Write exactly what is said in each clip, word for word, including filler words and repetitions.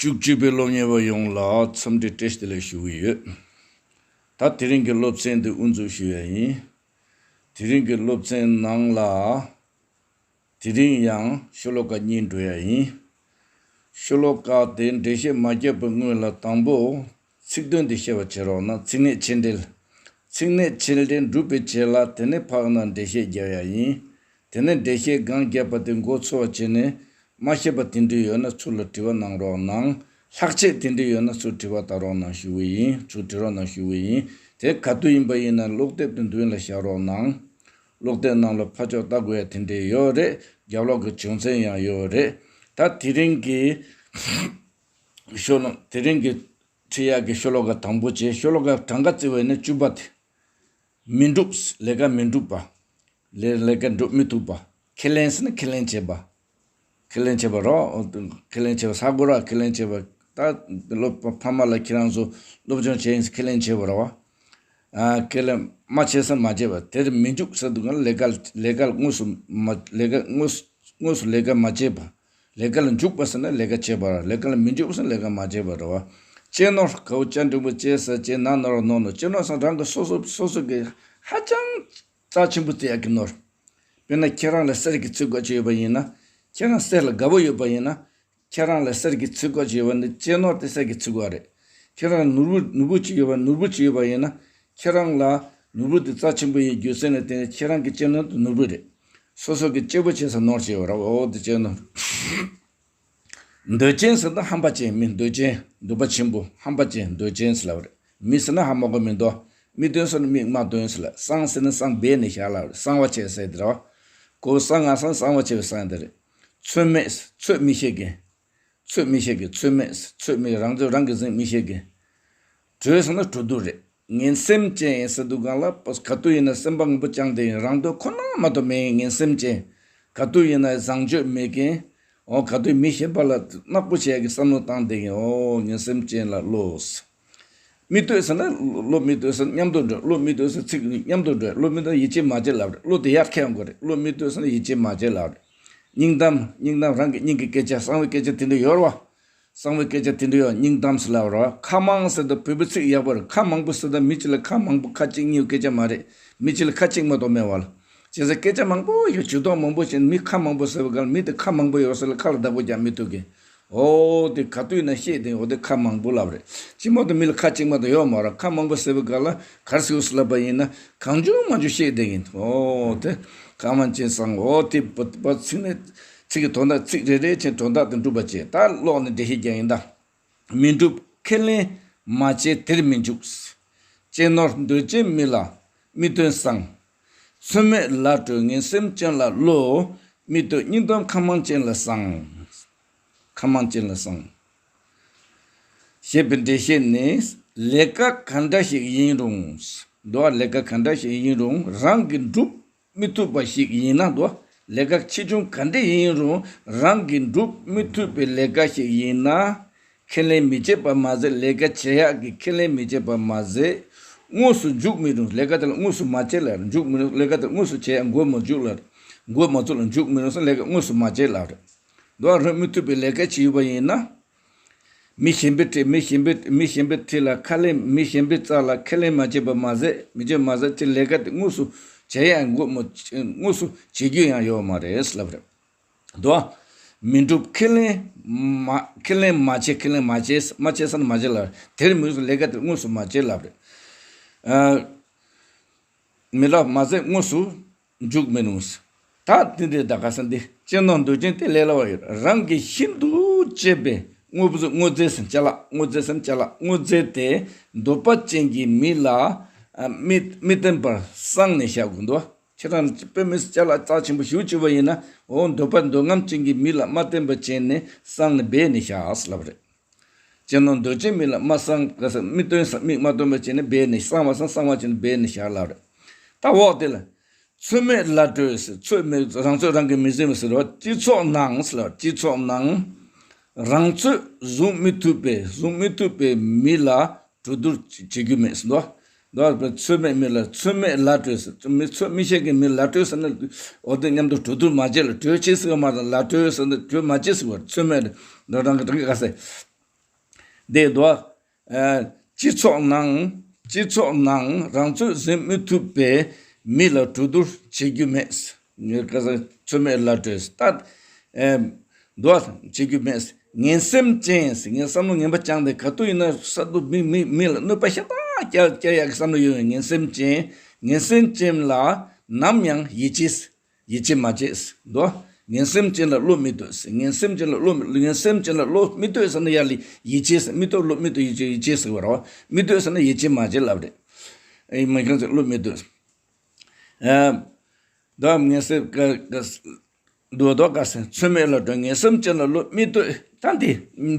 བཅུ་གཅིག་པའི་སློབ་གཉེར་བ་ཡོངས་ལ་འཚམས་འདྲི་བཀྲ་ཤིས་བདེ་ལེགས་ཞུ་གི་ཡོད། ད་དེ་རིང་གི་སློབ་ཚན་འདི་དབུ་འཛུགས་ཞུ་ཡ་ཡིན། དེ་རིང་གི་སློབ་ཚན་ནང་ལ། དེ་རིང་ཡང་ཤོ་ལོ་ཀ་གཉིས་འགྲོ་ཡ་ཡིན། ཤོ་ལོ་ཀ་དེ་འགྲེལ་བཤད་མ་བརྒྱབ་པའི་སྔོན་ལ་དང་པོ་ཚིག་དོན་དེ་བཤད་པ་བྱེད་རོགས་གནང་། ཚིག་སྣེ་ཕྱེད་འགྲེལ། ཚིག་སྣེ་ཕྱེད་འགྲེལ་འགྲུབ་པའི་རྗེས་ལ་དེ་ནས་ཕར་ནང་འགྲེལ་བཤད་རྒྱག་ཡ་ཡིན། དེ་ནས་འགྲེལ་བཤད་གང་བརྒྱབ་པ་དེ་མགོ་ཚོས་པ་བྱས་ནས་མ་ཤེས་པ་དེ་འདྲ་ཡོད་ན་ཚུར་ལ་དྲི་བ་གནང་རོགས་གནང་། ལྷག་ཆད་དེ་འདྲ་ཡོད་ན་ཚུར་དྲི་བ་གཏང་རོགས་གནང་ཞུ་གི་ཡིན། ཚུར་དྲི་རོགས་གནང་ཞུ་གི་ཡིན། དེ་ག་དུས་ཡིན་པ་ཡིན་ན་ཀློག་དེབ་དེ་མདུན་ལ་བཞག་རོགས་གནང་། ཀློག་དེབ་ནང་ལ་ཕར་ཕྱོགས་ལྟ་དགོས་ཡ་དེ་འདྲ་ཡོད་རེད། རྒྱབ་ལོགས་ཀྱི་བྱུང་ཚན་ཡང་ཡོད་རེད། ད་དེ་རིང་གི་ཤོ་ལོ་དེ་རིང་གི་ཁྲིད་ཡག་གི་ཤོ་ལོ་ཀ་དང་པོ་བྱས། ཤོ་ལོ་ཀ་གྲངས་ཀ་བརྩི་བ་ཡིན་ན་བཅུ་པ་དེ། མི་འགྲུབ། ལས་ཀ་མི་འགྲུབ་པ། ལས་ལས་ཀ་འགྲུབ་མི་ཐུབ་པ། ཁས་ལེན་ཟེར་ན་ཁས་ལེན་བྱེད་པ། ཁས་ལེན་བྱེད་པ་རོ། ཁས་ལེན་བྱེད་པ་ས་གོ་ར་ཁས་ལེན་བྱེད་པ། ད་སློབ་ཕ་མ་ལ་ཁྱེད་རང་ཚོ་སློབ་སྦྱོང་བྱེད་ཡིན་ཁས་ལེན་བྱེད་པ་ར་བ། ཨ་ཁས་ལེན་མ་བྱེད་ས་མ་བྱེད་པ་དེར་མི་འཇུག་ཟེར་དུས་གང་ལས་ཀ་ལས་ཀ་དངོས་སུ་མ་ལས་ཀ་དངོས་སུ་དངོས་སུ་ལས་ཀ་མ་བྱེད་པ། ལས་ཀ་ལ་འཇུག་པ་ཟེར་ན་ལས་ཀ་བྱེད་པ་ར། ལས་ཀ་ལ་མི་འཇུག་པ་ཟེར་ན་ལས་ཀ་མ་བྱེད་པ་ར་བ། གཅེས་ནོར་གའུ་ཅན་འབྲིང་པོ་གཅེས་ས་གཅེས་ན་ནོར་ནོར་ནོར་གཅེས་ནོར་ཟེར་རང་གི་སོ་སོ་སོ་སོ་གི་ཧ་ཅང་རྩ་ཆེན་པོ་བརྩི་ཡག་གི་ནོར། དཔེར་ན་ཁྱེད་རང་ལ་གསེར་གྱི་ཚིགས་བཀོད་ཅིག་ཡོད་པ་ཡིན་ན། ཁྱེད་རང་གསེར་ལ་དགའ་པོ་ཡོད་པ་ཡིན་ན། ཁྱེད་རང་ལ་གསེར་གྱི་ཚིགས་བཀོད་ཅིག་ཡོད་པ་ནི་གཅེས་ནོར་དེ་གསེར་གྱི་ཚིགས་བཀོད་རེད། ཁྱེད་རང་ནོར་བུ་ནོར་བུ་ཅིག་ཡོད་པ་ནོར་བུ་ཅིག་ཡོད་པ་ཡིན་ན། ཁྱེད་རང་ལ་ནོར་བུ་དེ་རྩ་ཆེན་པོ་ཡིན་རྒྱུ་མཚན་ལ་བརྟེན་ནས་ཁྱེད་རང་གི་གཅེས་ནོར་དེ་ནོར་བུ་རེད། སོ་སོ་གི་གཅེས་པོ་བྱེད་ས་ནོར་ཅིག་ཡོད་ར། འོ་དེ་གཅེས་ནོར། འདོད་ཅན་ཟེར་ན་ཧམ་པ་ཅན། མི་འདོད་ཅན་འདོད་པ་ཆེན་པོ་ཧམ་པ་ཅན་འདོད་ཅན་ཟེར་ལབ་རེད། མི་ཟེར་ན་ཧ་མ་གོ་མི་འདོད། མིག་སྟོན་ཟེར་ན་མིག་མ་སྟོན་ཟེར་ལ། གསང་ཟེར་ན་གསང་སྦས་ནས་བཞག་ལབ་རེད། གསང་བ་བྱས་ཟེར་དེ་རེད་བ། གོ་གསང་ང་གསང་གསང་བ་བྱས་པའི་གསང་དེ་རེད། ཚོད་མེད་ཚོད་མི་ཤེས་མཁན། ཚོད་མི་ཤེས་མཁན་ཚོད་མེད་ཚོད་མེད་རང་ཚོད་རང་གིས་འཛིན་མི་ཤེས་མཁན། གྲོས་ཟེར་ན་གྲོས་བསྡུར་རེད། ངན་སེམས་ཅན་ཟེར་དུས་གང་ལ་ག་དུས་ཡིན་ན་སེམས་པ་ངན་པོ་བཅངས་ཏེ་ཡིན། རང་དོན་ཁོ་ན་མ་གཏོགས་མེད་ངན་སེམས་ཅན། ག་དུས་ཡིན་ན་བཟང་སྤྱོད་མེད་མཁན། འོ་ག་དུས་མི་གཞན་པ་ལ་ནག་པོ་བྱེད་ཡག་གི་བསམ་བློ་བཏང་བསྡད་མཁན། འོ་ངན་སེམས་ཅན་ལ་བློ། མི་ལྟོས་ཟེར་ན་བློ་མི་ལྟོས་ཟེར་ན་མཉམ་དུ་འགྲོ། བློ་མི་ལྟོས་ཟེར་ཚིག་མཉམ་དུ་འགྲོ། བློ་མི་ལྟོས་ཡིད་ཆེས་མ་བྱེད་ལབ་རེད། བློ་དེ་ཡར་ཁྱེར་ཡོང་དགོས་རེད། བློ་མི་ལྟོས་ཟེར་ན་ཡིད་ཆེས་མ་བྱེད་ལབ་རེད། སྙིང་གཏམ་སྙིང་གཏམ་རང་གི་སྙིང་གི་སྐད་ཆ་གསང་བའི་སྐད་ཆ་དེ་འདྲ་ཡོད་རེད་བ། གསང་བའི་སྐད་ཆ་དེ་འདྲ་ཡོད་སྙིང་གཏམ་ཟེར་ལབ་རེད་བ། ཁ་མང་ཟེར་དུས་བོད་པའི་ཚིག་ཡག་པོ་རེད། ཁ་མང་པོ་ཟེར་དུས་མི་གཅིག་ལ་ཁ་མང་པོ་ཁ་གཅིག་གཉིས་སྐད་ཆ་མ་རེད། མི་གཅིག་ལ་ཁ་གཅིག་མ་གཏོགས་མེད་བ་ལ། བྱས་ཙང་སྐད་ཆ་མང་པོ་ཡོད་ཇུས་གཏོགས་མང་པོ་བྱས་ནས་མི་ཁ་མང་པོ་ཟེར་བའི་སྒང་ལ་མི་དེ་ཁ་མང་པོ་ཡོད་ས་ལ་ཁ་ལ་བདག་པོ་རྒྱག་མི་ཐུབ་མཁན། འོ་དེ་ག་དུས་ན་བཤད་དེ་འོ་དེ་ཁ་མང་པོ་ལབ་རེད། ཅི་མ་གཏོགས་མི་ལ་ཁ་གཅིག་མ་གཏོགས་ཡོད་མ་རེད། ཁ་མང་པོ་ཟེར་བའི་སྒང་ལ་ག་རེ་ཟེར་དགོས་ཟེར་ལབ་པ་ཡིན་ན་གང་བྱུང་མང་བྱུང་བཤད་བསྡད་ཡིན། འོ་དེ་ཁ་མང་ཅན་སང་འོ་དེ་པ་པ་ཚིག་ནས་ཚིག་གི་དོན་དག་ཚིག་རེ་རེ་བྱས་དོན་དག་དེ་འགྲུབ་པ་བྱས། ད་ཀློག་ནས་འགྲེལ་བཤད་རྒྱག་ཡིན་ད། མི་འགྲུབ་ཁས་ལེན་མ་བྱེད་དེར་མི་འཇུག། གཅེས་ནོར་འདོད་ཅན་མི་ལ་མི་སྟོན་གསང་། ཚོད་མེད་ལ་སྤྲོད་ངན་སེམས་ཅན་ལ་བློ། མི་ལྟོས་སྙིང་གཏམ་ཁ་མང་ཅན་ལ་གསང་། ཁ་མང་ཅན་ལ་གསང་། ཞེས་པའི་འགྲེལ་བཤད་ནི། ལས་ཀ་ག་འདྲ་ཞིག་ཡིན་རུང་། འདུག་བ། ལས་ཀ་ག་འདྲ་ཞིག་ཡིན་རུང་རང་གིས་འགྲུབ་མི་ཐུབ་པ་ཞིག་ཡིན་ན། འདུག་བ། ལས་ཀ་ཆེ་ཆུང་ག་འདྲ་ཡིན་རུང་རང་གིས་འགྲུབ་མི་ཐུབ་པའི་ལས་ཀ་ཞིག་ཡིན་ན། ཁས་ལེན་མི་བྱེད་པ་མ་ཟད། ལས་ཀ་བྱེད་ཡག་གི་ཁས་ལེན་མི་བྱེད་པ་མ་ཟད། དངོས་སུ་འཇུག་མི་རུང་། ལས་ཀ་དེ་ལ་དངོས་སུ་མ་བྱེད་ལ་འཇུག་མི་རུང་། ལས་ཀ་དེ་དངོས་སུ་བྱེད་ཡག་འགོ་མ་འཛུགས་ལ། འགོ་མ་བཙུགས་ལ་འཇུག་མི་རུང་ཟེར། ལས་ཀ་དངོས་སུ་མ་བྱེད་ལབ་རེད། འདུག་བ། རག་མི་ཐུབ་པའི་ལས་ཀ་ཅིག་ཡོད་པ་ཡིན་ན། མི་གཞན་པའི་གྲས་མི་གཞན་པའི་མི་གཞན་པའི་གྲས་ལ་ཁས་ལེན། མི་གཞན་པའི་རྩ་ལ་ཁས་ལེན་མ་བྱེད་པ་མ་ཟད། མི་བྱེད་མ་ཟད་ཅི་ལས་ཀ་དེ་དངོས་སུ་བྱེད་ཡག་འགོ་མ་དངོས་སུ་བྱེད་རྒྱུ་ཡང་ཡོད་མ་རེད་ལབ་རེད། འདུག་བ། མི་འགྲུབ་ཁས་ལེན་མ་ཁས་ལེན་མ་བྱེད། ཁས་ལེན་མ་བྱེད་མ་བྱེད་ས་ནས་མ་བྱེད་ལབ་རེད། དེར་མི་འཇུག་ལས་ཀ་དེ་དངོས་སུ་མ་བྱེད་ལབ་རེད། ཨ། མི་ལ་མ་ཟད་དངོས་སུ་འཇུག་མི་རུང་། ད་དེ་འདྲའི་ད་ག་ས་འདི་གཅེས་ནོར་འདོད་ཅན་དེ་ལས་སླ་བ་ཡོད། རང་གིས་ཤིན་ཏུ་གཅེས་པའི་དངོས་པོ་དངོས་རྫས་སམ་ཅ་ལག་དངོས་རྫས་སམ་ཅ་ལག་དངོས་རྫས་དེ་འདོད་པ་ཅན་གྱི་མི་ལ་ཨ་མི་མི་བསྟན་པར་གསང་ནས་བཞག་དགོས་འདུག་ཁྱེད་རང་དཔེ་མི་སྲིད་ཅ་ལག་རྩ་ཆེན་པོ་ཞེ་པོ་ཅིག་ཡོད་པ་ཡིན་ན། འོ་འདོད་པ་འདོད་རྔམ་ཅན་གྱི་མི་ལ་མ་བསྟན་པ་བྱས་ནས་གསང་ནས་སྦས་ནས་བཞག་ཟེར་ལབ་རེད། གཅེས་ནོར་འདོད་ཅན་མི་ལ་མ་གསང་ག་ས་མི་སྟོན་ས་མིག་མ་སྟོན་པ་བྱས་ནས་སྦས་ནས་གསང་བ་སང་གསང་བ་བྱས་ནས་སྦས་ནས་བཞག་ལབ་རེད། ད་འོག་དེ་ལ། ཚོད་མེད་ལ་སྤྲོད་ཟེར། ཚོད་མེད་རང་ཚོད་རང་གིས་མི་བཟུང་བ་ཟེར་བ། སྤྱི་ཚོགས་ནང་ཟེར་བ། སྤྱི་ཚོགས་ནང་རང་ཚོད་བཟུང་མི་ཐུབ་པའི་བཟུང་མི་ཐུབ་པའི་མི་ལ་གྲོས་བསྡུར་བྱེད་རྒྱུ་མེད་ཟེར་འདུག་འདུག་ཚོད་མེད་མི་ལ་ཚོད་མེད་ལ་སྤྲོད་ཟེར། མི་ཚོད་མི་ཤེས་མཁན་མི་ལ་སྤྲོད་ཟེར་ན། འོ་དེ་མཉམ་དུ་གྲོས་བསྡུར་མ་བྱེད་ལ། གྲོས་བྱེད་ཟེར་བ་མ་རེད། ལ་སྤྲོད་ཟེར་ན་གྲོས་མ་བྱེད་ཟེར་བ། ཚོད་མེད་རང་གི་རང་གི་ག་ཟེར། དེ་འདུག་ཨ། སྤྱི་ཚོགས་ནང་སྤྱི་ཚོགས་ནང་རང་ཚོད་ཟིན་མི་ཐུབ་པའི་མི་ལ་གྲོས་བསྡུར་བྱེད་རྒྱུ་མེད། ངས་ཁ་སང་ཚོད་མེད་ལ་སྤྲོད་ད། ཨེ། འདུག་བྱེད་རྒྱུ་མེད། ངན་སེམས་ཅན་ངས་བསམ་བློ་ངན་པ་བཅངས་ཏེ་ག་དུས་ཡིན་ན་ས་དུ་མི་མི་མི་ལ་གནོད་པ་ཤ་སྟག་བསྐྱལ་བསྐྱལ་ཡག་གི་བསམ་བློ་ཡོད། ངན་སེམས་ཅན་ངན་སེམས་ཅན་ལ་ནམ་ཡང་ཡིད་ཆེས། ཡིད་ཆེས་མ་བྱེད་དོ། ངན་སེམས་ཅན་ལ་བློ་མི་གཏོད། ངན་སེམས་ཅན་ལ་བློ་མི་ངན་སེམས་ཅན་ལ་བློ་མི་གཏོད་ཟེར་ན་ཡར་ལ་ཡིད་ཆེས་ཟེར། མི་གཏོད་བློ་མི་གཏོད་ཡིད་ཆེས་ཡིད་ཆེས་ཟེར་བ་རེད། མི་གཏོད་ཟེར་ན་ཡིད་ཆེས་མ་བྱེད་ལབ་རེད། ཨེ་མི་གང་ཟེར་བློ་མི་གཏོད། ཨ། དོ་ངན་སེམས་ཀ་ཀ་དོ་དོ་ཀ་སེ་ཚོད་མེད་ལ་འགྲོ། ངན་སེམས་ཅན་ལ་བློ་མི་གཏོད་ད་འདི་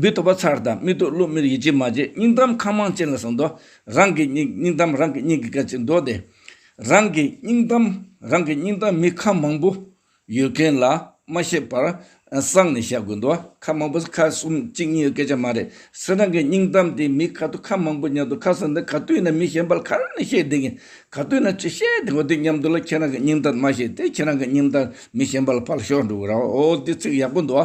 འབུ་ཐོབ་པ་ཚར་དང་མི་གཏོད་བློ་མི་ཡིད་ཆེས་མ་བྱེད། སྙིང་གཏམ་ཁ་མང་ཅན་ལ་སོང་དོ། རང་གི་སྙིང་སྙིང་གཏམ་རང་གི་སྙིང་གི་ཀ་ཅིག་འདོག་སྟེ། རང་གི་སྙིང་གཏམ་རང་གི་སྙིང་གཏམ་མི་ཁ་མང་པོ་ཡོད་མཁན་ལ་མ་བཤད་པར་གསང་ནས་བཤད་དགོས་འདུག་ཁ་མང་པོ་ཁ་གསུམ་གཅིག་གཉིས་ཡོད་སྐད་ཆ་མ་རེད། སེ་རང་གི་སྙིང་གཏམ་དེ་མི་ཁ་ཐུག་ཁ་མང་པོ་མཉམ་དུ་ཁ་སང་འདི་ག་དུས་ན་མི་གཞན་པ་ལ་ག་རེ་ནས་བཤད་བསྡད་ཀྱིན་ག་དུས་ན་ཅི་བཤད་བསྡད་གོ་དེ་མཉམ་དུ་ལ་ཁྱེད་རང་གི་སྙིང་གཏམ་མ་བཤད་དེ་ཁྱེད་རང་གི་སྙིང་གཏམ་མི་གཞན་པ་ལ་ཕར་ཤོར་འགྲོ་གི་ར། འོ་འདི་ཚིག་ཡག་པོ་འདུག་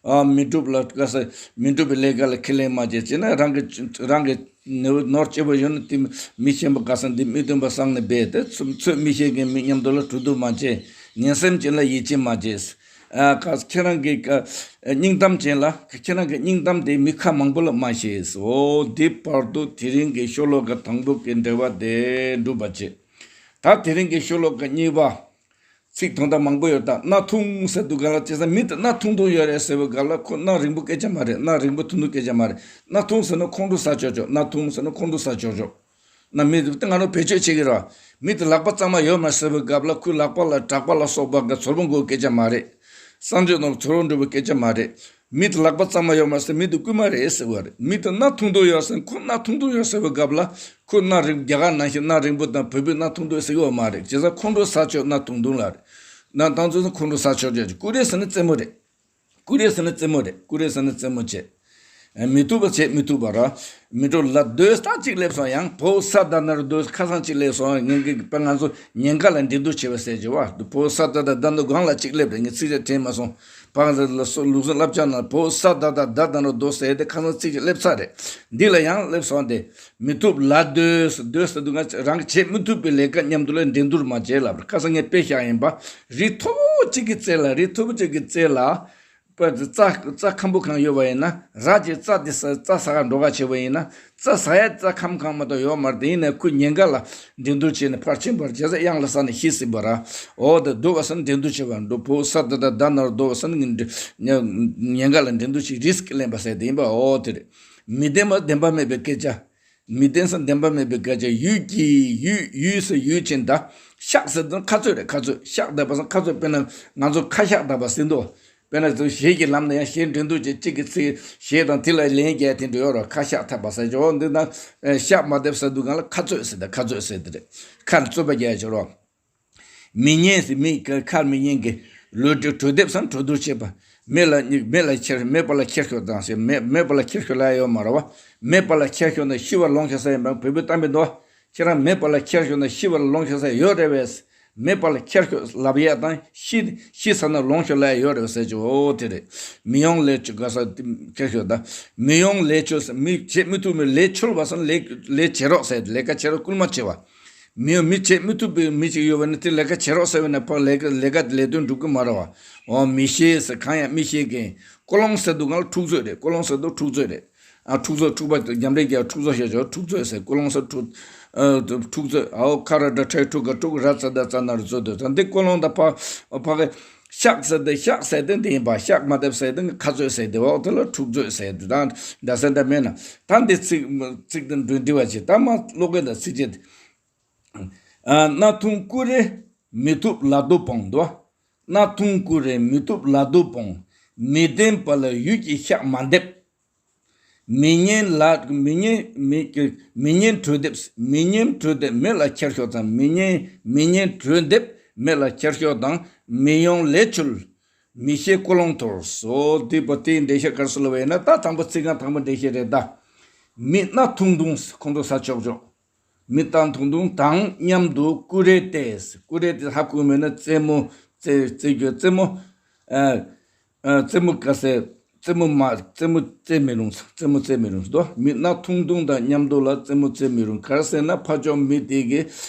ཨ། མི་འགྲུབ་ལ་ག་ས་མི་འགྲུབ་པའི་ལས་ཀ་ལ་ཁས་ལེན་མ་བྱེད་ཅེ་ན་རང་གི་རང་གི་ནོར་ནོར་སྐྱེ་བོ་ཡོད་ན་དེ་མི་ཤེས་པ་ག་ས་འདི་མི་སྟོན་པ་སང་ནས་འབད་དེ་ཚོད་མི་ཤེས་མཁན་མི་མཉམ་དུ་ལ་གྲོས་བསྡུར་མ་བྱེད། ངན་སེམས་ཅན་ལ་ཡིད་ཆེས་མ་བྱེད། ཨ་ཁ་ཁྱེད་རང་གི་ཀ་སྙིང་གཏམ་ཅན་ལ་ཁྱེད་རང་གི་སྙིང་གཏམ་དེ་མི་ཁ་མང་པོ་ལ་མ་བཤད། འོ་འདི་བར་དུ་དེ་རིང་གི་ཤོ་ལོ་ཀ་དང་པོ་གི་འགྲེལ་པ་དེ་འགྲུབ་པ་བྱེད། ད་དེ་རིང་གི་ཤོ་ལོ་ཀ་གཉིས་པ། ཚིག་དོན་དག་མང་པོ་ཡོད་ད། གནའ་ཐུང་ཟེར་དུས་སྒང་ལ་བྱས་ཙང་མི་དེ་གནའ་ཐུང་ཐུང་ཡོད་རེད་ཟེར་བའི་སྒང་ལ་ཁོ་གནའ་རིང་པོ་སྐད་ཆ་མ་རེད། གནའ་རིང་པོ་ཐུང་ཐུང་སྐད་ཆ་མ་རེད། གནའ་ཐུང་ཟེར་ན་ཁོང་ཁྲོ་ཟ་ཆོག་ཆོག་གནའ་ཐུང་ཟེར་ན་ཁོང་ཁྲོ་ཟ་ཆོག་ཆོག་ན་མི་དེ་ང་རང་བེད་སྤྱོད་བྱེད་ཀྱི་རེད། མི་དེ་ལག་པ་གཙང་མ་ཡོད་མ་ཟེར་བའི་སྐབས་ལ་ཁོའི་ལག་པ་ལ་དྲེག་པ་ལ་སོགས་པ་གི་ཚོར་བ་འགོག་སྐད་ཆ་མ་རེད། བསམ་བརྗོད་ནང་ཚོར་བ་འགྲོ་བའི་སྐད་ཆ་མ་རེད། མི་དེ་ལག་པ་གཙང་མ་ཡོད་མ་ཟེར་མི་དེ་རྐུན་མ་རེད་ཟེར་བ་རེད། མི་དེ་གནའ་ཐུང་ཐུང་ཡོད་ཟེར་ཁོ་གནའ་ཐུང་ཐུང་ཡོད་ཟེར་བའི་སྐབས་ལ་ཁོ་གནའ་རིང་རྒྱ་གར་ནང་བཞིན་གནའ་རིང་པོ་དང་བོད་པའི་གནའ་ཐུང་ཐུང་ཟེར་གི་ཡོད་མ་རེད། བྱས་ཙང་ཁོང་ཁྲོ་ཟ་ཆོག་གནའ་ཐུང་ཐུང་ལ་རེད། ན་དང་ཚོད་ཁོང་ཁྲོ་ཟ་ཆོག་ཆོག་ཀུ་རེ་ཟེར་ན་རྩེད་མོ་རེད། ཀུ་རེ་ཟེར་ན་རྩེད་མོ་རེད། ཀུ་རེ་ཟེར་ན་རྩེད་མོ་བྱེད། མི་ཐུབ་པ་བྱེད་མི་ཐུབ་པ་ར། མི་འགྲོ་ལ་སྡོད་ས་གཅིག་སླེབས་སོང་ཡང་བོ་ས་ད་ན་རུ་སྡོད་ཁ་སང་གཅིག་སླེབས་སོང་ངེད་ཀྱི་པ་ང་ཚོ་ཉེན་ཁ་ལ་འགྲན་བསྡུར་བྱེད་པ་ཟེར་གྱི་བ་བོ་ས་ད་ད་ད་ནུ་སྒང་ལ་གཅིག་སླེབས་རེད། ངས་ཚིག་རེ་དྲན་མ་སོང་། པ་ང་ཚོ་ལ་སོ་ལུགས་སྲོལ་བསླབ་བྱ་ན་བོ་ས་ད་ད་ད་ད་ན་རུ་སྡོད་ཟེར་ཏེ་ཁ་སང་གཅིག་སླེབས་ཚར་རེད། འདི་ལ་ཡང་སླེབས་སོང་སྟེ། མི་ཐུབ་ལ་སྡོད་སྡོད་ཟེར་དུས་ང་རང་གིས་བྱེད་མི་ཐུབ་པའི་ལས་ཀ་མཉམ་དུ་ལ་འགྲན་བསྡུར་མ་བྱེད་ལབ་རེད། ཁ་སང་ངས་དཔེ་བཞག་ཡིན་པ། རི་མཐོ་པོ་གཅིག་གི་རྩེ་ལ་རི་མཐོ་པོ་གཅིག་གི་རྩེ་ལ། པ་རྩྭ་རྩྭ་ཁམ་བུ་གང་ཡོད་པ་ཡིན་ན་ར་ཅིག་རྩྭ་དེ་ས་རྩྭ་ཟ་ག་འགྲོ་ག་བྱེད་པ་ཡིན་ན་རྩྭ་ཟ་ཡ་རྩྭ་ཁམ་གང་མ་གཏོགས་ཡོད་མ་རེད། དེ་ཡིན་ན་ཁོ་ཉེན་ཁ་ལ་འགྲན་བསྡུར་བྱས་ནས་ཕར་ཕྱིན་པར་རྒྱལ་ས་གཡང་ལ་ས་ནས་ཤི་སྲིད་པ་ར། འོ་དེ་སྡོད་པ་ས་ནས་འགྲན་བསྡུར་བྱེད་པ་འགྲོ་བོ་ས་ད་ད་ད་ན་རུ་སྡོད་པ་ས་ནས་ཉེན་ཁ་ལ་འགྲན་བསྡུར་བྱེད་རིསྐ་ལེན་པ་ཟེར་དེ་ཡིན་པ། འོ་དེ་རེད། མི་བདེན་པ་བདེན་པ་མེད་པའི་སྐད་ཆ། མི་བདེན་ས་བདེན་པ་མེད་པའི་སྐད་ཆ་ཡུད་ཀྱིས་ཡུད་ཡུད་ས་ཡུད་ཕྱིན་ད། ཤག་ཟེར་དུས་ཁ་རྩོད་རེད། ཁ་རྩོད་ཤག་བརྡབས་པ་ས་ཁ་རྩོད་དཔེར་ན་ང་ཚོ་ཁ་ཤག་བརྡབས་པ་ཟེར་འདུག་དཔེར་ན་ཚོ་གཞས་ཀྱི་ལམ་ནས་ཡང་གཞས་འགྲན་བསྡུར་བྱེད་གཅིག་གི་ཚིག་གཞས་དང་དེ་ལ་ལན་རྒྱག་དེ་འདྲ་ཡོད་རེད། ཁ་ཤག་བརྡབས་པ་ཟེར་ཅོག་འདི་ན་ཤག་མ་བརྡབས་ས་འདུག་གང་ལ་ཁ་རྩོད་ཟེར་ད་ཁ་རྩོད་ཟེར་དེ་རེད། ཁ་རྩོད་པ་རྒྱག་ཅོག་རོགས། མི་ཉན་ཟེར་མི་ཁ་མི་ཉན་གི་ལོས་གྲོས་གྲོས་འདེབས་སམ་གྲོས་བསྡུར་བྱེད་པ། མེ་ལ་མེ་ལ་ཁྱེར་མེ་པ་ལ་ཁྱེར་ཤོག་དང་ཟེར་མེ་མེ་པ་ལ་ཁྱེར་ཤོག་ལ་ཡོད་མ་རེད་བ། མེ་པ་ལ་ཁྱེར་ཤོག་ན་ཤི་བ་ལོངས་ཤོག་ས་ཡིན་པ་བོད་པའི་གཏམ་དཔེ་འདུག་ཁྱེད་རང་མེ་པ་ལ་ཁྱེར་ཤོག་ན་ཤི་བ་ལོངས་ཤོག་ས་ཡོད་རེད་བས། མེ་པ་ལ་ཁྱེར་ཤོག་ལབ་ཡ་དང་ཤི་ཤི་ས་ན་ལོངས་ཤོག་ལ་ཡོད་རེད་བས་ཟེར་གྱི་འོ་དེ་རེད། མི་ཡོང་ལས་ཆོ་ག་ས་ཁྱེར་ཤོག་དང་མི་ཡོང་ལས་ཆོ་མི་བྱེད་མི་ཐུབ་མི་ལས་ཆོལ་བ་སང་ལས་ལས་བྱེད་རོགས་ཟེར་ལས་ཀ་བྱེད་རོགས་སྐུལ་མ་བྱེད་བ། མི་མི་བྱེད་མི་ཐུབ་པའི་མི་ཅིག་ཡོད་པ་ནི་དེ་ལས་ཀ་བྱེད་རོགས་ཟེར་བ་ནི་ཕར་ལས་ཀ་ལས་ཀ་ལས་དོན་འགྲུབ་ཀྱི་མ་རེད་བ། འོ་མི་ཤེས་ཟེར་གང་ཡང་མི་ཤེས་མཁན། ཀོ་ལོང་ཟེར་དུས་སྒང་ལ་འཁྲུག་རྩོད་རེད། ཀོ་ལོང་ཟེར་དུས་འཁྲུག་རྩོད་རེད། ཨ་འཁྲུག་རྩོད་འཁྲུག་པ་རྒྱ་འབྲས་རྒྱ་འཁྲུག་རྩོད་བྱེད་ཆོག་འཁྲུག་རྩོད་ཟེར་ཀོ་ལོང་ཟེར་འཁྲུག་ཨ་འཁྲུག་རྩོད་ཨའོ་ཁ་ར་ཌ་ཁྲའི་འཁྲུག་ག་འཁྲུག་ར་ཙ་ད་ཙ་ན་རུ་རྩོད་དུ་ད་འདི་ཀོ་ལོང་ད་ཕ་ཕ་གི་ཤག་ཟེར་དེ་ཤག་ཟེར་དེ་འདི་ཡིན་པ་ཤག་མ་བརྡབས་ཟེར་དེ་ཁ་རྩོད་ཟེར་དེ་འོག་དེ་ལ་འཁྲུག་རྩོད་ཟེར་དེ་ད་འདྲ་ཟེར་འདྲ་མེད་ན་ད་འདི་ཚིག་ཚིག་དེ་འགྲོ་འདི་བ་ཅི་ད་མ་ཀློག་གི་ད་ཚིག་ཅེ། ཨ་གནའ་ཐུང་ཀུ་རེ་མི་ཐུབ་ལ་རྡོ་སྤོང་དོ། གནའ་ཐུང་ཀུ་རེ་མི་ཐུབ་ལ་རྡོ་སྤོང་། མི་བདེན་པ་ལ་ཡུད་ཀྱིས་ཤག་མ་འདེབས། མི་ཉན་ལ་མི་ཉན་མི་མི་ཉན་གྲོས་འདེབས། མི་ཉན་གྲོས་འདེབས་མེ་ལ་ཁྱེར་ཤོག་དང་མི་ཉན་མི་ཉན་གྲོས་འདེབས་མེ་ལ་ཁྱེར་ཤོག་དང་མི་ཡོང་ལས་ཆོལ། མི་ཤེས་ཀོ་ལོང་ཐོར་སོ་འདི་པོ་དེའི་འགྲེལ་བཤད་ག་རེ་ཟེར་ལབ་པ་ཡིན་ན་ད་དང་པོ་ཚིག་རྐང་དང་པོ་འགྲེལ་བཤད་རེད་ད། མི་གནའ་ཐུང་ཐུང་ཁོང་ཁྲོ་ཟ་ཆོག་ཆོག་མི་གནའ་ཐུང་ཐུང་དང་མཉམ་དུ་ཀུ་རེ་ཏེས་ཀུ་རེ་ཏེས་ཧ་གོ་མེད་ན་རྩེད་མོ་རྩེ་རྩེ་རྒྱུ་རྩེད་མོ་ཨ་ཨ་རྩེད་མོ་ག་ཟེ་ རྩེད་མོ་མ་རྩེད་མོ་རྩེད་མི་རུང་། རྩེད་མོ་རྩེད་མི་རུང་དོ། མི་སྣ་ཐུང་ཐུང་དང་མཉམ་དུ་ལ་རྩེད་མོ་རྩེད་མི་རུང་། ག་རེ་ཟེར་ན་ཕར་ཕྱོགས་མི་དེ་གི་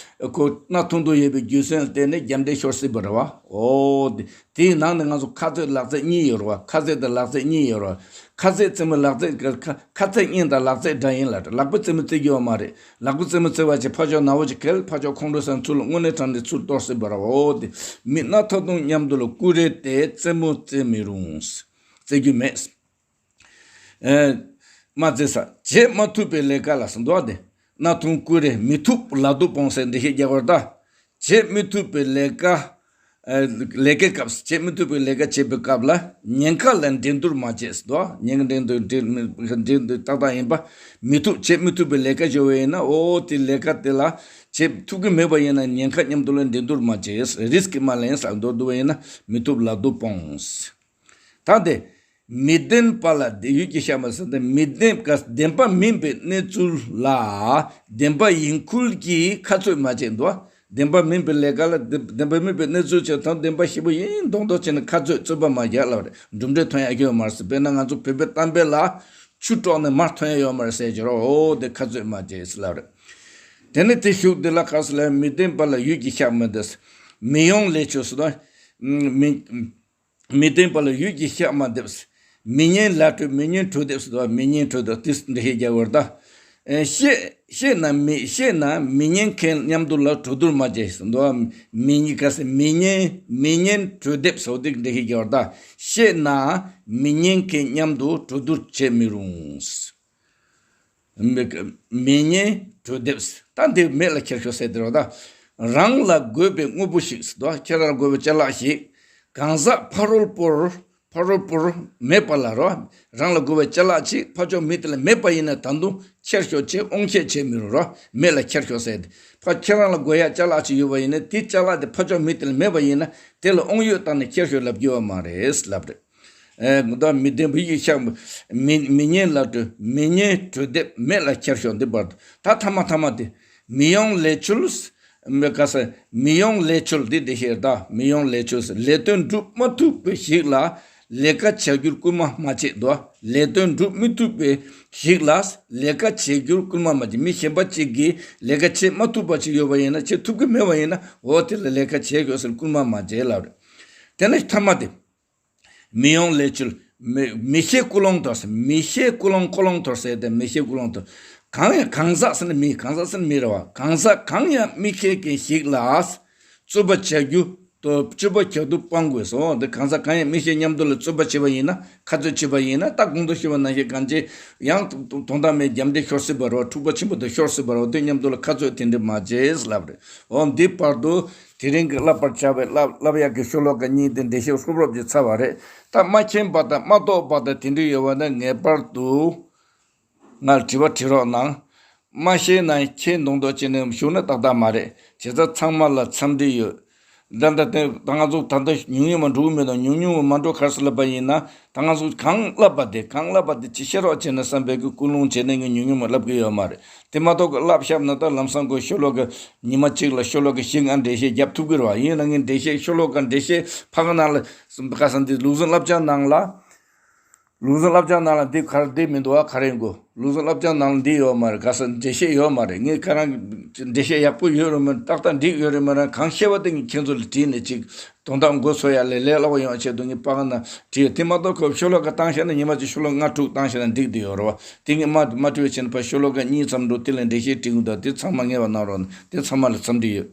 ཁོ་སྣ་ཐུང་ཐུང་ཡོད་པའི་རྒྱུ་མཚན་ལ་བརྟེན་ནས་རྒྱབ་འདྲེ་ཤོར་སྲིད་པ་རེད་བ། འོ་དེ། དེའི་ནང་ནས་ང་ཚོ་ཁ་རྩོད་ལག་རྩེད་གཉིས་ཡོད་རེད་བ། ཁ་རྩེད་དང་ལག་རྩེད་གཉིས་ཡོད་རེད་བ། ཁ་རྩེད་རྩེད་མོ་ལག་རྩེད་ཁ་ཁ་རྩེད་གཉིས་དང་ལག་རྩེད་འདྲ་ཡིན་ལ། ལག་པ་རྩེད་མོ་རྩེ་རྒྱུ་ཡོད་མ་རེད། ལག་པ་རྩེད་མོ་རྩེ་བ་བྱས་ཕར་ཕྱོགས་ནག་པོ་ཅིག་གལ་ཕར་ཕྱོགས་ཁོང་ཁྲོ་ཟ་ཚུར་ལ་དངོས་གནས་དྲང་གནས་ཚུར་གཏོར་སྲིད་པ་རེད་བ། འོ་དེ། མི་སྣ་ཐུང་ཐུང་མཉམ་དུ་ལ་ཀུ་རེ་དེ་རྩེད་མོ་རྩེད་མི་རུང་། རྩེ་རྒྱུ་མེད། ཨེ། མ་རྩེ་ས། བྱེད་མ་ཐུབ་པའི་ལས་ཀ་ལ་ཟེར་འདུག་བ། དེ་སྣ་ཐུང་ཀུ་རེ། མི་ཐུབ་ལ་སྡུག་སྤོང་ཟེར་འགྲེལ་བཤད་རྒྱག་པར་གདའ། བྱེད་མི་ཐུབ་པའི་ལས་ཀ། ཨེ། ལས་ཀའི་སྐབས། བྱེད་མི་ཐུབ་པའི་ལས་ཀ་བྱེད་པའི་སྐབས་ལ་ཉེན་ཁ་ལ་འགྲན་བསྡུར་མ་བྱེད་ཟེར་འདུག་བ། ཉེན་ཁ་འགྲན་བསྡུར་འགྲན་འགྲན་བསྡུར་ཏག་ཏག་ཡིན་པ། མི་ཐུབ། བྱེད་མི་ཐུབ་པའི་ལས་ཀ་ཞུ་བ་ཡིན་ན། འོ་དེ་ལས་ཀ་དེ་ལ་བྱེད་ཐུབ་ཀྱི་མེད་པ་ཡིན་ན་ཉེན་ཁ་མཉམ་དུ་ལ་འགྲན་བསྡུར་མ་བྱེད། རིས་ཀི་མ་ལེན་ཟེར་འདུག་འདུག་པ་ཡིན་ན་མི་ཐུབ་ལ་སྡུག་སྤོང་། ད་དེ། མི་བདེན་པ་ལ་དེ་ཡུལ་གྱི་ཤ་མ་ཟེར་ཏེ། མི་བདེན་པ་བདེན་པ་མིན་པའི་གནས་ཚུལ་ལ་བདེན་པ་ཡིན་ཁུལ་གྱིས་ཁ་རྩོད་མ་བྱེད་འདུག་བ། བདེན་པ་མིན་པའི་ལས་ཀ་ལ་བདེན་བདེན་པ་མིན་པའི་གནས་ཚུལ་བྱས་དང་བདེན་པ་ཞིག་པོ་ཡིན་མདོག་མདོག་བྱས་ནས་ཁ་རྩོད་རྩོད་པ་མ་རྒྱག་ལབ་རེད། གྲུབ་འབྲས་ཐོན་ཡག་གི་ཡོད་མ་རེད་ཟེར། དཔེར་ན་ང་ཚོ་བོད་པའི་གཏམ་དཔེ་ལ་ཆུ་དཀྲོགས་ནས་མར་ཐོན་ཡག་ཡོད་མ་རེད་ཟེར་གྱི་རོ། འོ་དེ་ཁ་རྩོད་མ་བྱེད་ཟེར་ལབ་རེད། དེ་ནས་དེ་གཞུག་འདི་ལ་ག་རེ་ཟེར་ལབ། མི་བདེན་པ་ལ་ཡུལ་གྱི་ཤ་མི་འདེབས། མི་ཡོང་ལས་ཆོས་སུ་དང་། མི། མི་བདེན་པ་ལ་ཡུལ་གྱི་ཤ་མ་འདེབས། མི་ཉན་ལས་གྲོལ། མི་ཉན་གྲོས་འདེབས་སུ་དང་། མི་ཉན་གྲོས་འདེབས། དེ་འགྲེལ་བཤད་རྒྱག་པར་གདའ། ཤེས་ཤེས་ན་མི་ཤེས་ན་མི་ཉན་མཁན་མཉམ་དུ་ལ་གྲོས་བསྡུར་མ་བྱེད་ཟེར་འདུག་བ། མི་ཉན་ག་ཟེར། མི་ཉན་མི་ཉན་གྲོས་འདེབས་སོགས་དེ་འགྲེལ་བཤད་རྒྱག་པར་གདའ། ཤེས་ན་མི་ཉན་མཁན་མཉམ་དུ་གྲོས་བསྡུར་བྱེད་མི་རུང་། མི་མི་ཉན་གྲོས་འདེབས། ད་འདི་མེད་ལ་ཁྱེར་ཤོག་ཟེར་དེ་རེད་བ། ད་རང་ལ་དགོས་པའི་དངོས་པོ་ཞིག་ཟེར་དུས། ཁྱེད་རང་ལ་དགོས་པའི་ཅ་ལག་ཞིག་གང་ཟག་ཕ་རོལ་པོར་ཕ་རོལ་པོར་མེད་པ་ལ་རོ། རང་ལ་དགོས་པའི་ཅ་ལག་ཅིག་ཕར་ཕྱོགས་མི་དེ་ལ་མེད་པ་ཡིན་ན་ད་དུང་ཁྱེར་ཤོག་ཅེས་དབང་ཆ་བྱེད་མི་རུང་རོ། མེད་ལ་ཁྱེར་ཤོག་ཟེར་ཏེ། ཕར་ཁྱེད་རང་ལ་དགོས་ཡག་ཅ་ལག་ཅིག་ཡོད་པ་ཡིན་ན་དེ་ཅ་ལག་དེ་ཕར་ཕྱོགས་མི་དེ་ལ་མེད་པ་ཡིན་ན་དེ་ལ་དབང་ཡོད་བཏང་ནས་ཁྱེར་ཤོག་ལབ་རྒྱུ་ཡོད་མ་རེད་ལབ་རེད། ཨེ། ད་མི་བདེན་པ་ཡིག་ཤག་མི་མི་ཉན་ལས་གྲོལ། མི་ཉན་གྲོས་འདེབས། མེད་ལ་ཁྱེར་ཤོག་འདི་བར་དུ། ད་ཐ་མ་ཐ་མ་དེ། མི་ཡོང་ལས་ཆོལ། མི་ག་ས་མི་ཡོང་ལས་ཆོལ་འདི་འགྲེལ་བཤད་ད། མི་ཡོང་ལས་ཆོལ་ཟེར། ལས་དོན་སྒྲུབ་མ་ཐུབ་པའི་ཞིག་ལ་ལས་ཀ་བྱ་རྒྱུར་སྐུལ་མ་མ་བྱེད་དོ། ལས་དོན་སྒྲུབ་མི་ཐུབ་པའི་ཞིག་ལ་ལས་ཀ་བྱེད་རྒྱུར་སྐུལ་མ་མ་བྱེད། མི་གཞན་པ་གཅིག་གིས་ལས་ཀ་བྱེད་མ་ཐུབ་པ་ཅིག་ཡོད་པ་ཡིན་ན། བྱེད་ཐུབ་ཀྱི་མེད་པ་ཡིན་ན། འོ་དེ་ལ་ལས་ཀ་བྱེད་དགོས་ཟེར་སྐུལ་མ་མ་བྱེད་ལབ་རེད། དེ་ནས་ཐ་མ་དེ། མི་ཡོང་ལས་ཆོལ། མི་མི་ཤེས་ཀུན་སློང་དོར་ཟེར། མི་ཤེས་ཀུན་སློང་ཀུན་སློང་དོར་ཟེར་ཏེ། མི་ཤེས་ཀུན་སློང་དོར། གང་ཡང་གང་ཟག་ཟེར་ན་མི། གང་ཟག་ཟེར་ན་མི་རེད་བ། གང་ཟག་གང་ཡང་མི་ཤེས་མཁན་ཞིག་ལ་རྩོད་པ་བྱ་རྒྱུ་དོ། རྩོད་པ་བྱ་རྒྱུ་སྤང་དགོས་སོ། འདི་གང་ཟག་གང་ཡང་མི་ཤེས་མཉམ་དུ་ལ་རྩོད་པ་བྱེད་པ་ཡིན་ན། ཁ་རྩོད་བྱེད་པ་ཡིན་ན། ད་གོང་དུ་ཞུས་པ་ནང་བཞིན་གང་ཅི་ཡང་དོན་དག་མེད་རྒྱབ་འདྲེ་ཤོར་སྲིད་པ་རེད་བ། འཁྲུག་པ་ཆེན་པོ་དེ་ཤོར་སྲིད་པ་རེད་བ། དེ་མཉམ་དུ་ལ་ཁ་རྩོད་དེ་འདྲ་མ་བྱེད་ལབ་རེད། འོ་འདི་བར་དུ། དེ་རིང་གི་བསླབ་པར་བྱ་བའི་བསླབ་བསླབ་ཡག་གི་ཤོ་ལོ་ཀ་གཉིས་དེ་འགྲེལ་བཤད་ཧྲོབ་ཧྲོབ་ཅིག་ཚར་བ་རེད། ད་མ་མཁྱེན་པ་དང་མ་རྟོགས་པ་དང་དེ་འདྲ་ཡོད་པ་ན་ངེས་པར་དུ་ང་ལ་དྲི་བ་དྲི་རོགས་གནང་། མ་ཤེས་ན་མཁྱེན་མདོག་མདོག་བྱས་ནས་བཞུགས་ན་ཏག་ཏག་མ་རེད། བྱས་ཙང་ཚང་མ་ལ་འཚམས་འདྲི་ཡོད། ད་ལྟ་དེ་ད་ང་ཚོ་ད་ལྟ་ཉུང་ཉུང་མ་འགྲོ་གི་མེད་དང་། ཉུང་ཉུང་མ་འགྲོ་ག་རེ་ཟེར་ལབ་པ་ཡིན་ན། ད་ང་ཚོ་གང་བསླབ་པ་དེ་གང་བསླབ་པ་དེ་ཅིག་ཤེས་རོགས་བྱས་ན་བསམ་པའི་གི་ཀུན་སློང་བྱས་ནས་ངས་ཉུང་ཉུང་མ་བསླབ་གི་ཡོད་མ་རེད། དེ་མ་གཏོགས་ཀྱི་བསླབ་བཞག་ན་ད་ལམ་སང་ཁོ་ཤོ་ལོ་ཀ་ཉི་མ་གཅིག་ལ་ཤོ་ལོ་ཀ་བཞི་ལྔ་འགྲེལ་བཤད་རྒྱབ་ཐུབ་ཀྱི་རེད་བ། ཡིན་ན་ངས་འགྲེལ་བཤད་ཤོ་ལོ་ཀ་འགྲེལ་བཤད་ཕ་གི་ནང་ལ་ག་ས་འདི་ལུགས་ཟིན་བསླབ་བྱ་ནང་ལ། ལུགས་ཟིན་བསླབ་བྱ་ནང་ལ་འདི་ག་རེ་འདི་མི་འདུག་བ། ག་རེ་དགོས། ལུགས་ཟིན་བསླབ་བྱ་ནང་ལ་འདི་ཡོད་མ་རེད། ག་ས་འགྲེལ་བཤད་ཡོད་མ་རེད། ངས་ཁ་རང་འགྲེལ་བཤད་ཡག་པོ་ཡོད་རེད་མ། ཏག་ཏག་འགྲིག་ཡོད་རེད་མ་རེད། གང་ཤེས་པ་དེ་ངས་ཁྱེད་ཚོ་ལ་དྲིས་ནས་ཅིག་དོན་དག་མགོ་ཚོས་ཡ་ལས་ལས་སླ་བོ་ཡོང་ཆེད་དུ་ངས་པ་གི་ན་བྲིས་ཡོད། དེ་མ་གཏོགས་ཁོ་ཤོ་ལོ་ཀ་བཏང་ཤེས་ན་ཉི་མ་གཅིག་ཤོ་ལོ་ཀ་ལྔ་དྲུག་བཏང་ཤེས་ན་འགྲིག་དུ་ཡོད་རེད་བ། དེ་ངས་མ་མ་བྲིས་བྱས་ན་ཕར་ཤོ་ལོ་ཀ་གཉིས་ཙམ་འགྲོ། དེ་ལ་འགྲེལ་བཤད་བྲིས་དགོས་འདུག་དེ་ཚང་མ་ངེས་པ་གནང་རོགས་གནང་། དེ་ཚང་མ་ལ་འཚམས་འདྲི་ཡོད།